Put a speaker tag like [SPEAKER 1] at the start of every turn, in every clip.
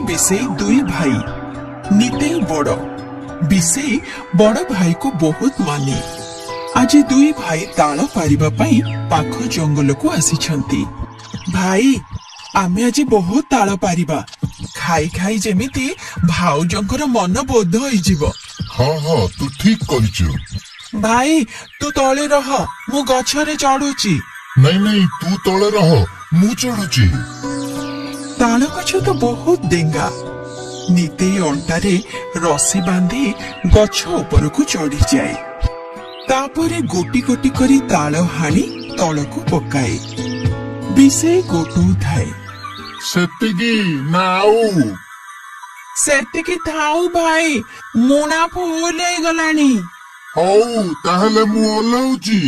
[SPEAKER 1] ବିଷେଇ ଦୁଇ ଭାଇ। ନିତେଇ ବଡ଼, ବିଷେଇ ବଡ଼ ଭାଇକୁ ବହୁତ ମାନେ। ଆଜି ଦୁଇ ଭାଇ ତାଳ ପାରିବା ପାଇଁ ପାଖ ଜଙ୍ଗଲକୁ ଆସିଛନ୍ତି। ଭାଇ, ଆମେ ଆଜି ବହୁତ ତାଳ ପାରିବା। ଖାଇ ଖାଇ ଯେମିତି ଭାଉଜଙ୍କର ମନ ବୋଧ ହେଇଯିବ।
[SPEAKER 2] ହଁ ହଁ, ତୁ ଠିକ କହିଛୁ।
[SPEAKER 1] ଭାଇ, ତୁ ତଳେ ରହ, ମୁଁ ଗଛରେ ଚଢୁଛି।
[SPEAKER 2] ନାଇଁ ନାଇଁ, ତୁ ତଳେ ରହ, ମୁଁ ଚଢୁଛି।
[SPEAKER 1] ତାଳ ଗଛ ତ ବହୁତ ଡେଙ୍ଗା। ନିତେଇ ଅଣ୍ଟାରେ ରସି ବାନ୍ଧି ଗଛ ଉପରକୁ ଚଢିଯାଏ। ତାପରେ ଗୋଟି ଗୋଟି କରି ତାଳ ହାଣି ତଳକୁ ପକାଏ। ବିଷେଇ ଗୋଟଉଥାଏ।
[SPEAKER 2] ସେତିକି ନା ଆଉ?
[SPEAKER 1] ସେତିକି ଥାଉ ଭାଇ, ମୁଣା ଫୁଲ ହେଇଗଲାଣି।
[SPEAKER 2] ହଉ, ତାହେଲେ ମୁଁ ଓହ୍ଲାଉଛି।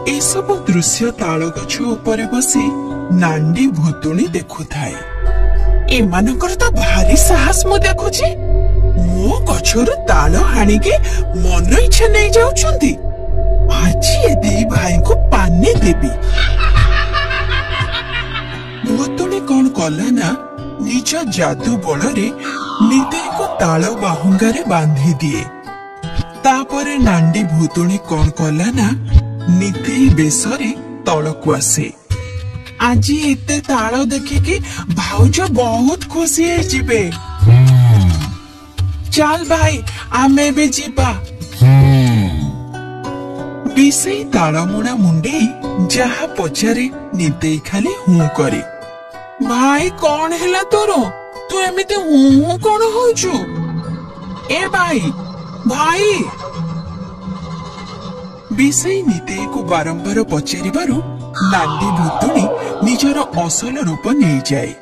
[SPEAKER 1] ଏସବୁ ଦୃଶ୍ୟ ତାଳ ଗଛ ଉପରେ ବସି ନାଣ୍ଡି ଭୂତୁଣୀ ଦେଖୁଥାଏ। ଏମାନଙ୍କର ତ ଭାରି ସାହସ ମୁଁ ଦେଖୁଛି। ମୋ ଗଛରୁ ତାଳ ହାଣିକି ମନ ଇଚ୍ଛା ନେଇଯାଉଛନ୍ତି। ଆଜି ଏ ଦି ଭାଇଙ୍କୁ ପାନେ ଦେବି। ଭୂତୁଣୀ କଣ କଲା ନା, ନିଜ ଯାଦୁ ବଳରେ ନିତେଇକୁ ତାଳ ବାହୁଙ୍ଗାରେ ବାନ୍ଧି ଦିଏ। ତାପରେ ନାଣ୍ଡି ଭୂତୁଣୀ କଣ କଲା ନା, ନିତେଇ ବେଶରେ ତଳକୁ ଆସେ। ଆଜି ଏତେ ତାଳ ଦେଖିକି ଭାଉଜ ବହୁତ ଖୁସି ହେଇଯିବେ। ଚାଲ ଭାଇ, ଆମେ ଏବେ ଯିବା। ବିଷେଇ ତାଳମୁଣା ମୁଣ୍ଡେଇ ଯାହା ପଚାରେ ନିତେଇ ଖାଲି ହୁଁ କରେ। ଭାଇ, କଣ ହେଲା ତୋର? ତୁ ଏମିତି ହୁଁ ହୁଁ କଣ ହଉଛୁ? ଏ ଭାଇ, ଭାଇ! ବିଷେଇ ନିତେଇକୁ ବାରମ୍ବାର ପଚାରିବାରୁ ନାଣ୍ଡି ଭୂତୁଣୀ ନିଜର ଅସଲ ରୂପ ନେଇଯାଏ।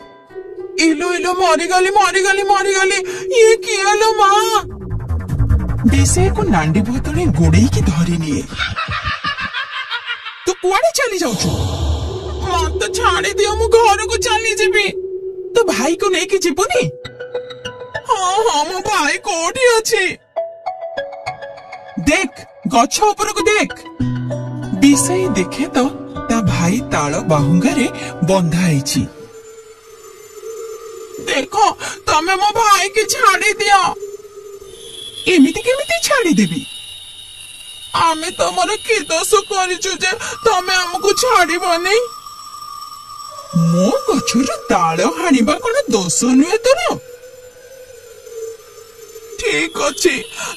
[SPEAKER 1] ଇଲୋ ଇଲୋ, ମରିଗଲି ମରିଗଲି ମରିଗଲି, ଇଏ କିଏ ଲୋ ମା? ବିଷେଇକୁ ନାଣ୍ଡି ଭୂତୁଣୀ ଗୋଡେଇକି ଧରି ନିଏ। ତୁ କୁଆଡେ ଚାଲି ଯାଉଛୁ? ମତେ ଛାଡି ଦିଅ, ମୁଁ ଘରକୁ ଚାଲିଯିବି। ତୋ ଭାଇକୁ ନେଇକି ଯିବୁନି? ହଁ ହଁ, ମୋ ଭାଇ କୋଉଠି ଅଛି? ଦେଖ, ଗଛ ଉପରକୁ ଦେଖ। ବିଷେଇ ଦେଖେ ତ ତା ଭାଇ ତାଳ ବାହୁଙ୍ଗାରେ ବନ୍ଧା ହେଇଛି। ଦେଖ, ତମେ ମୋ ଭାଇକି ଛାଡି ଦିଅ। ଏମିତି କେମିତି ଛାଡିଦେବି? ଆମେ ତମର କି ଦୋଷ କରିଛୁ ଯେ ତମେ ଆମକୁ ଛାଡିବନି? ମୋ ଗଛରୁ ତାଳ ହାଣିବା କଣ ଦୋଷ ନୁହେଁ ତୋର? ଠିକ ଅଛି,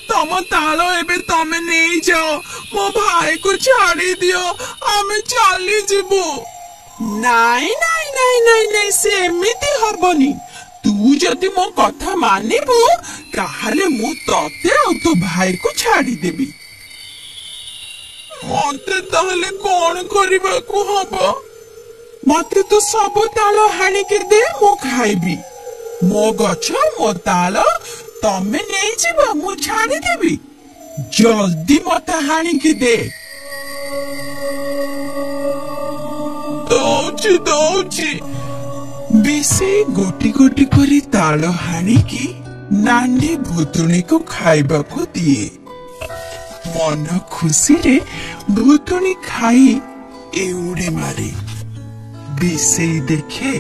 [SPEAKER 1] ତମ ତାଳ ଏବେ ତମେ ନେଇଯାଅ, ମୋ ଭାଇକୁ ଛାଡି ଦିଅ, ଆମେ ଚାଲିଯିବୁ। ନାଇଁ ନାଇଁ ନାଇଁ ନାଇଁ ନାଇଁ, ସେମିତି ହବନି। ତୁ ଯଦି ମୋ କଥା ମାନିବୁ ତାହେଲେ ମୁଁ ତତେ ଆଉ ତୋ ଭାଇକୁ ଛାଡିଦେବି। ମତେ ତାହେଲେ କଣ କରିବାକୁ ହବ? ମତେ ତୁ ସବୁ ତାଳ ହାଣିକି ଦେ, ମୁଁ ଖାଇବି। ମୋ ଗଛ, ମୋ ତାଳ ତମେ ନେଇଯିବ, ମୁଁ ଛାଡିଦେବି। ଜଲ୍ଦି ମତେ ହାଣିକି ଦେ। ଦଉଛି ଦଉଛି। ବିଷେଇ ଗୋଟି ଗୋଟି କରି ତାଳ ହାଣିକି ନାଣ୍ଡି ଭୂତୁଣୀକୁ ଖାଇବାକୁ ଦିଏ। ମନ ଖୁସିରେ ଭୂତୁଣୀ ଖାଇ ଏଉଡ଼ି ମାରେ। ବିଷେଇ ଦେଖେ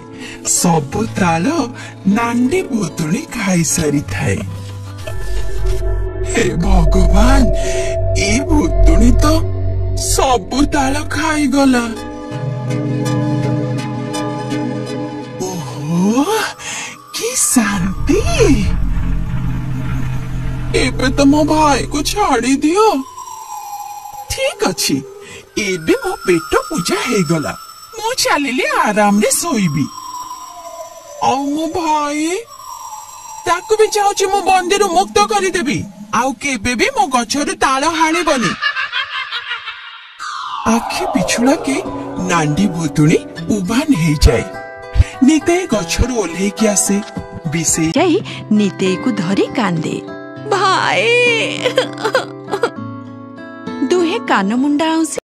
[SPEAKER 1] ସବୁ ତାଳ ନାଣ୍ଡି ଭୂତୁଣୀ ଖାଇସାରିଥାଏ। ହେ ଭଗବାନ, ଏ ଭୂତୁଣୀ ତ ସବୁ ତାଳ ଖାଇଗଲା। ଓହୋ, କି ଶାନ୍ତି! ଏବେ ତ ମୋ ଭାଇକୁ ଛାଡି ଦିଅ। ଠିକ ଅଛି, ଏବେ ମୋ ପେଟ ପୂଜା ହେଇଗଲା, ମୁଁ ଚାଲିଲି ଆରାମରେ ଶୋଇବି। ଆଉ ମୋ ଭାଇ, ତାକୁ ବି ଚାହୁଁଛି ମୁଁ ବନ୍ଦୀରୁ ମୁକ୍ତ କରିଦେବି। ଆଉ କେବେ ବି ମୋ ଗଛରୁ ତାଳ ହାଣିବନି। ଆଖି ପିଛୁଳାକେ ନାଣ୍ଡି ଭୂତୁଣୀ ଉଭାନ ହେଇଯାଏ। ନିତେଇ ଗଛରୁ ଓହ୍ଲେଇକି ଆସେ। ବିଷେଇ
[SPEAKER 3] ଯାଇ ନିତେଇକୁ ଧରି କାନ୍ଦେ, ଭାଇ! ଦୁହେଁ କାନମୁଣ୍ଡା ଆଉଁସି